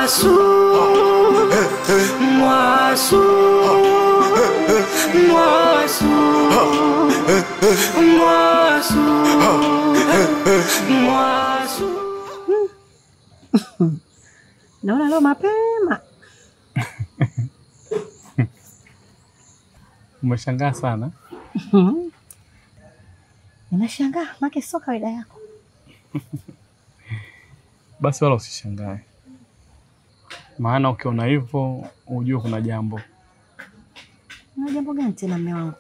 Mwasu, mwasu, mwasu, mwasu, mwasu. Naona leo mapema. Umeshangaa sana. Nimeshangaa, maana sio kawaida yako. Basi wala usishangae. Maana ukiona hivyo ujue kuna jambo. Kuna jambo gani tena mume wangu?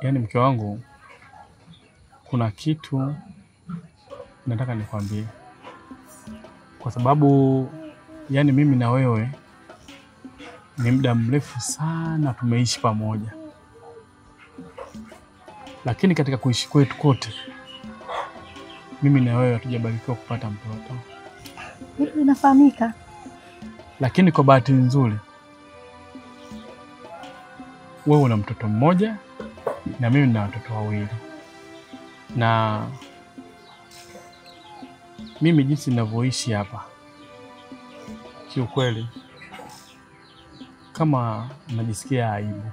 Yaani mke wangu, kuna kitu nataka nikwambie. Kwa sababu yani mimi na wewe ni muda mrefu sana tumeishi pamoja. Lakini katika kuishi kwetu kote mimi na wewe hatujabarikiwa kupata mtoto. Hilo linafahamika. Lakini kwa bahati nzuri wewe una mtoto mmoja na mimi nina watoto wawili. Na mimi jinsi ninavyoishi hapa, kiukweli kama najisikia aibu.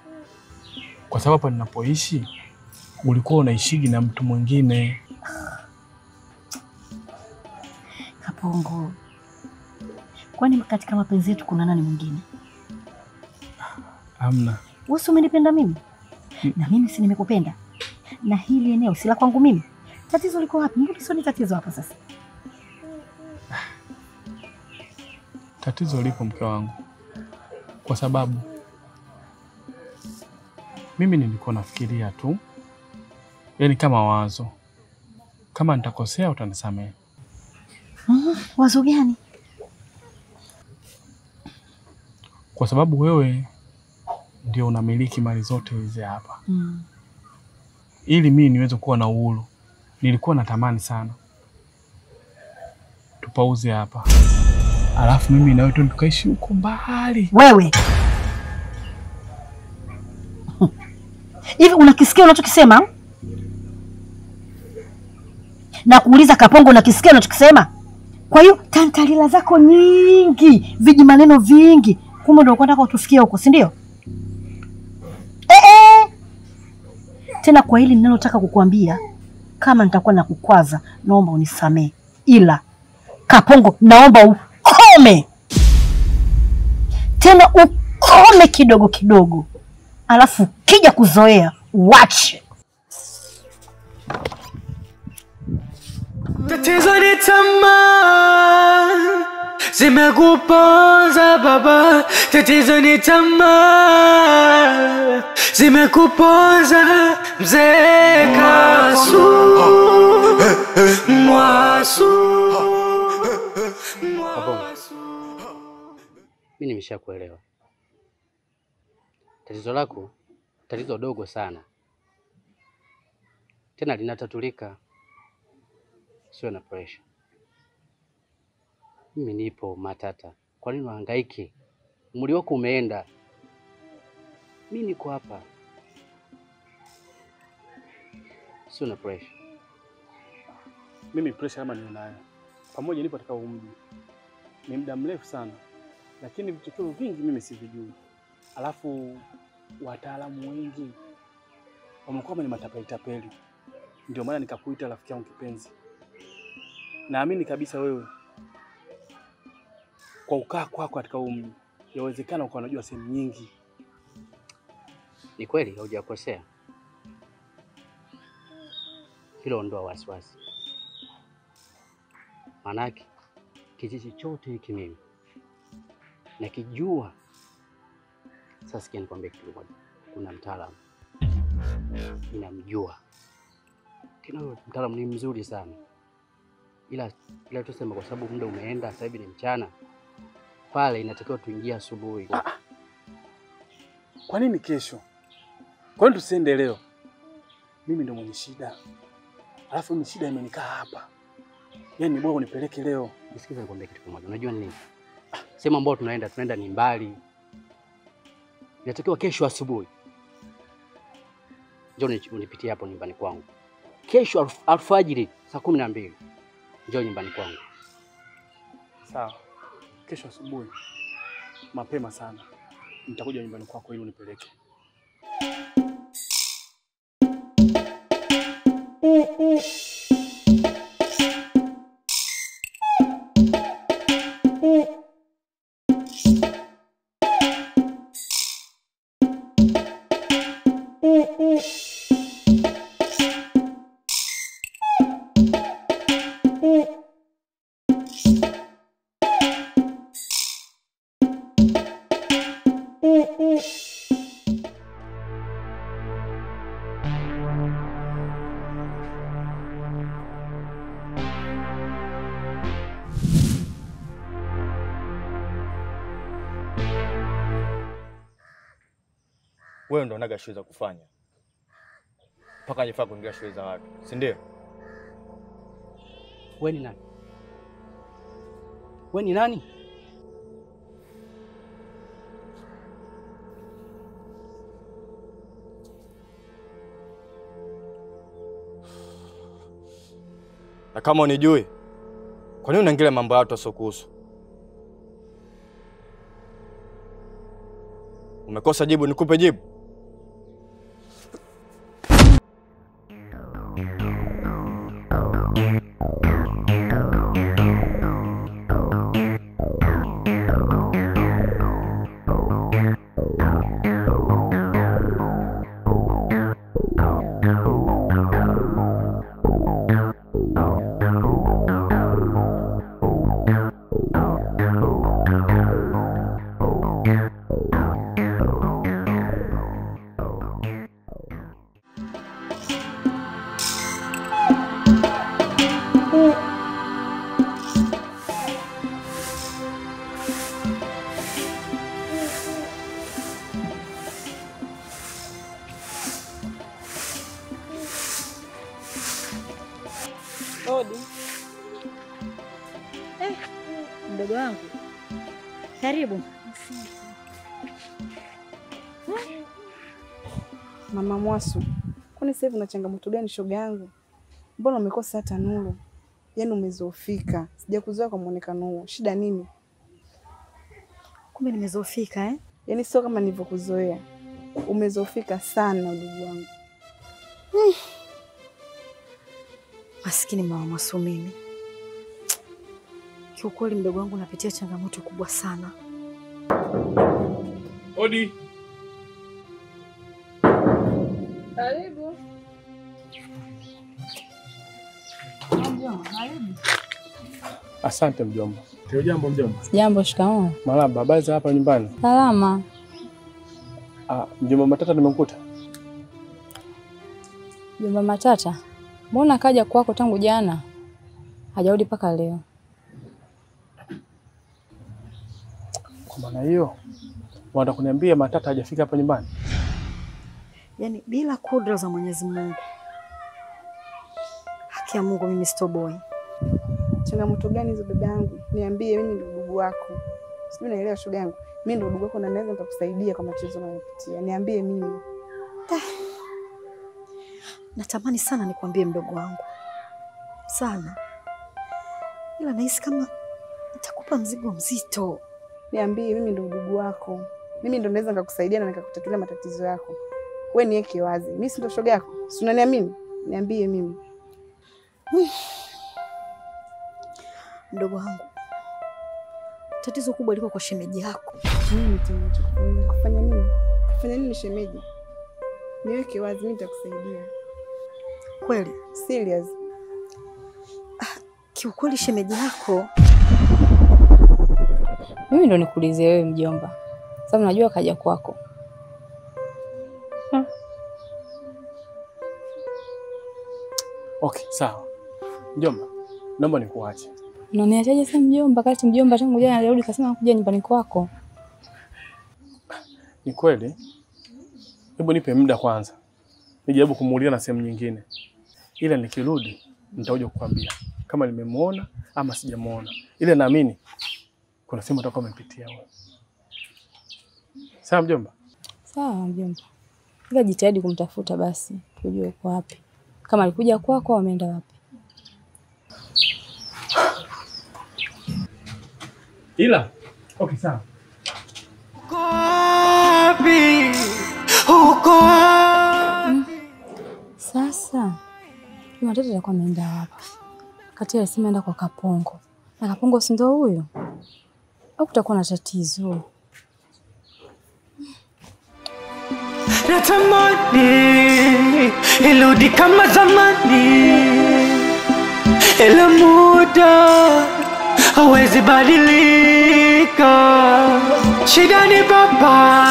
Kwa sababu hapa ninapoishi ulikuwa unaishigi na mtu mwingine. Kapongo, kwani katika mapenzi yetu kuna nani mwingine? Hamna. Wewe umenipenda mimi? Na mimi si nimekupenda? Na hili eneo si la kwangu mimi? Tatizo liko wapi? Mbona sio ni tatizo hapa sasa? Tatizo lipo mke wangu. Kwa sababu mimi nilikuwa nafikiria tu, yaani kama wazo. Kama nitakosea utanisamehe. Wazo gani? Kwa sababu wewe ndio unamiliki mali zote hizi hapa. Ili mimi niweze kuwa na uhuru, nilikuwa natamani sana tupauze hapa. Alafu mimi na wewe tukaishi huko mbali. Wewe hivi unakisikia unachokisema? Na kuuliza Kapongo, unakisikia unachokisema? Kwa hiyo tantalila zako nyingi, viji maneno vingi, kumbe ndio unataka utufikie huko, si ndio? Tena kwa hili ninalotaka kukuambia, kama nitakuwa nakukwaza, naomba unisamee. Ila Kapongo, naomba ukome. Tena ukome kidogo kidogo. Alafu kija kuzoea, uache. Tatizo ni tamaa zimekuponza baba, tatizo ni tamaa zimekuponza mzee Kasu Mwasu. Mimi nimeshakuelewa. Tatizo lako tatizo dogo sana, tena linatatulika. Sio na pressure. Mimi nipo matata. Kwa nini uhangaike? Umri wako umeenda. Mimi niko hapa. Sio na pressure. Mimi pressure kama ninayo. Pamoja nipo katika umri. Ni muda mrefu sana. Lakini vitu vingi mimi sivijui. Alafu wataalamu wengi wamekuwa ni matapeli tapeli. Ndio maana nikakuita rafiki yangu kipenzi. Naamini kabisa wewe kwa ukaa kwako katika umri yawezekana ukawa unajua sehemu nyingi. Ni kweli haujakosea. Hilo ondoa wasiwasi. Manake kijiji chote hiki mimi nakijua. Sasa sikia nikwambie kitu kimoja. Kuna mtaalamu ninamjua. Kina mtaalamu ni mzuri sana. Ila tuseme kwa sababu muda umeenda, sasa hivi ni mchana. Pale inatakiwa tuingie asubuhi. Kwa nini kesho? Kwa nini tusiende leo? Mimi ndo mwenye shida. Alafu mimi shida imenikaa hapa. Yaani bora unipeleke leo. Nisikize nikwambie kitu kimoja. Unajua nini? Sema ambao tunaenda ni mbali. Inatakiwa kesho asubuhi. Njoo unipitie hapo nyumbani kwangu. Kesho alfajiri saa 12. Njoo nyumbani kwangu. Sawa. Kesho asubuhi mapema sana nitakuja nyumbani kwako ili unipeleke. Wewe ndo unaga shughuli za kufanya mpaka hajafaa kuingia shughuli za watu, si ndio? Wewe ni nani? Wewe ni nani? Na kama unijui, kwa nini unaingilia mambo ya watu wasiokuhusu? Umekosa jibu, nikupe jibu? Odi. Mdogo wangu. Karibu. Mama Mwasu, kwani sasa hivi una changamoto gani shoga yangu? Mbona umekosa hata nuru? Yaani umezoofika. Sijakuzoea kwa muonekano huo. Shida nini? Kumbe nimezoofika eh? Yaani sio kama nilivyokuzoea. Umezoofika sana ndugu wangu. Maskini Mama Mwasu mimi. Kiukweli mdogo wangu napitia changamoto kubwa sana. Odi. Karibu. Karibu. Asante mjomba. Ndio jambo mjomba. Jambo, shikamoo. Marhaba, habari za hapa nyumbani? Salama. Ah, mjomba Matata nimemkuta. Mjomba Matata? Mbona kaja kwako tangu jana? Hajarudi mpaka leo. Kwa maana hiyo, unataka kuniambia Matata hajafika hapa nyumbani? Yaani bila kudra za Mwenyezi Mungu. Haki ya Mungu mimi sitoboi. Changamoto gani hizo dada yangu? Niambie, mimi ndio ndugu wako. Sijui naelewa shoga yangu. Mimi ndio ndugu wako na naweza nikakusaidia kwa matatizo unayopitia. Niambie mimi. Natamani sana nikwambie mdogo wangu. Sana. Ila nahisi kama nitakupa mzigo mzito. Niambie, mimi ndio ndugu wako. Mimi ndio naweza nikakusaidia na nikakutatulia matatizo yako. Wewe niweke wazi. Mimi si ndio shoga yako? Si unaniamini? Niambie mimi. Mdogo wangu, tatizo kubwa liko kwa shemeji yako. Mimi tena kufanya nini? Kufanya nini shemeji? Niweke wazi, mimi nitakusaidia. Kweli? Serious. Kiukweli shemeji yako. Mimi ndo nikuulize wewe mjomba. Sababu najua kaja kwako. Okay, sawa. Mjomba, naomba nikuache. Unaniachaje sasa mjomba, kati mjomba tangu jana alirudi kasema kuja nyumbani kwako? Ni kweli? Hebu nipe muda kwanza. Nijaribu kumuuliza na sehemu nyingine. Ila nikirudi nitakuja kukwambia kama nimemuona ama sijamuona. Ila naamini kuna sehemu atakuwa amepitia wewe. Sawa mjomba? Sawa mjomba. Ila jitahidi kumtafuta basi, tujue uko wapi. Kama alikuja kwako au ameenda wapi. Ila okay sawa. Uko wapi? Uko wapi? Sasa Jumatatu atakuwa ameenda wapi? Kati alisema aenda kwa Kapongo. Na Kapongo si ndio huyo? Au kutakuwa na tatizo? Natamani irudi kama zamani, ila muda hawezi badilika. Shida ni baba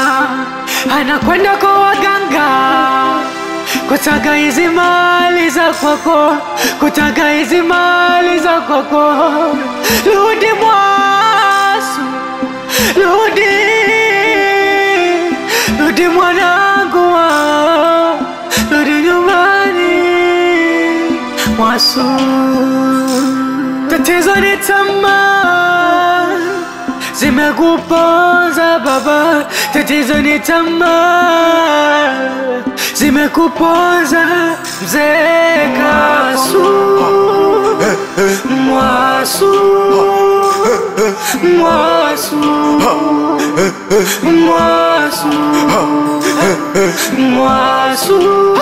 anakwenda kwa waganga kutaka hizi mali za kwako, kutaka hizi mali za kwako. Rudi Mwasu, rudi, rudi mwanangu, rudi nyumbani Mwasu. Tatizo ni tamaa zimekuponza baba, tatizo ni tamaa zimekuponza. Mzee Kasu, Mwasu, Mwasu, Mwasu, Mwasu.